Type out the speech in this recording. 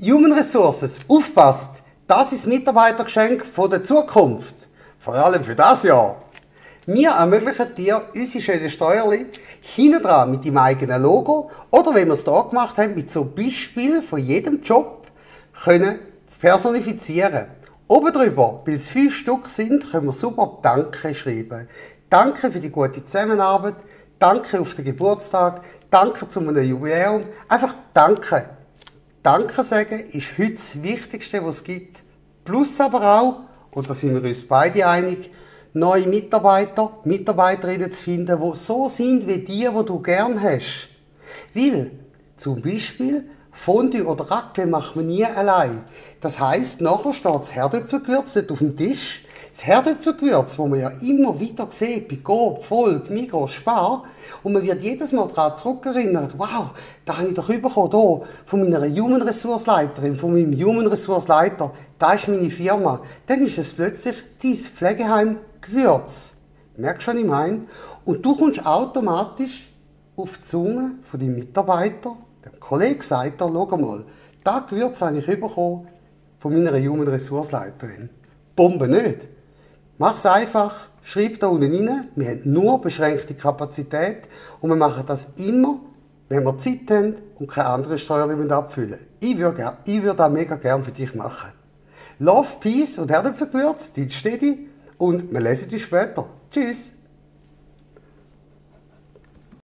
Human Resources, aufpasst, das ist das Mitarbeitergeschenk von der Zukunft. Vor allem für das Jahr. Wir ermöglichen dir unsere schönen Steuerli hinten dran mit deinem eigenen Logo oder wenn wir es hier gemacht haben, mit so Beispiel von jedem Job können zu personifizieren. Oben drüber, weil es 5 Stück sind, können wir super Danke schreiben. Danke für die gute Zusammenarbeit, Danke auf den Geburtstag, Danke zu einem Jubiläum. Einfach Danke. Danke sagen ist heute das Wichtigste, was es gibt. Plus aber auch, und da sind wir uns beide einig, neue Mitarbeiter, Mitarbeiterinnen zu finden, die so sind wie die du gern hast. Weil, zum Beispiel, Fondue oder Raclette macht man nie allein. Das heisst, nachher steht das Herdöpfelgewürz dort auf dem Tisch. Das Herdöpfelgewürz, das man ja immer wieder sieht, bei Coop, Volk, Migros, Spar. Und man wird jedes Mal daran zurückerinnert, wow, da habe ich doch bekommen, hier, von meiner Human Resource Leiterin, von meinem Human Resource Leiter. Da ist meine Firma. Dann ist es plötzlich dein Pflegeheim-Gewürz. Merkst du, was ich meine? Und du kommst automatisch auf die Zunge von deinem Mitarbeiter. Der Kollege sagt dir, schau mal, das Gewürz habe ich bekommen von meiner Human Resource Leiterin. Bombe nicht. Mach es einfach, schreib da unten rein, wir haben nur beschränkte Kapazität und wir machen das immer, wenn wir Zeit haben und keine anderen Steuern abfüllen. Ich würde das mega gerne für dich machen. Love, Peace und Herdöpfelgewürz, die steht und wir lesen dich später. Tschüss!